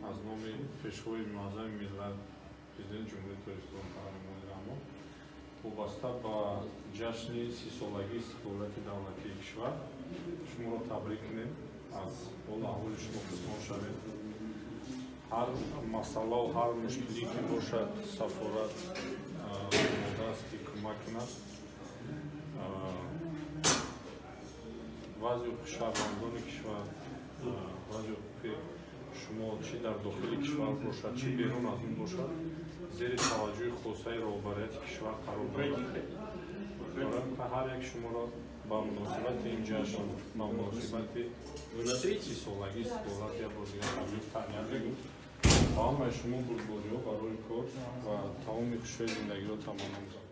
Аз номи Пешвои Муаззами миллат, Президенти Ҷумҳурии Тоҷикистон муҳтарам Эмомалӣ Раҳмон, вобаста ба ҷашни 30-солагии истиқлолияти давлатии кишвар шуморо табрик кунем, аз ҳолу аҳволи шумо пурсон шавем. Ҳар масъалаву ҳар мушкиле ки бошад, сафорат омода аст, ки кӯмак кунад. Вазъи ҳуқуқи шаҳрвандони кишвар, вазъи ҳуқуқи шумо, чӣ дар дохили кишвар бошад, чӣ берун аз он бошад, зери таваҷҷӯҳи хосаи роҳбарияти кишвар қарор дорад. Барои ҳар як шуморо ба муносибати ин ҷашн, ба муносибати 30-солагии истиқлолият як бор дигар табрик таҳният мегӯм ва ҳамаи шумо бурдбориҳо барои кор ва тамоми хушҳои зиндагиро таманно мекунам.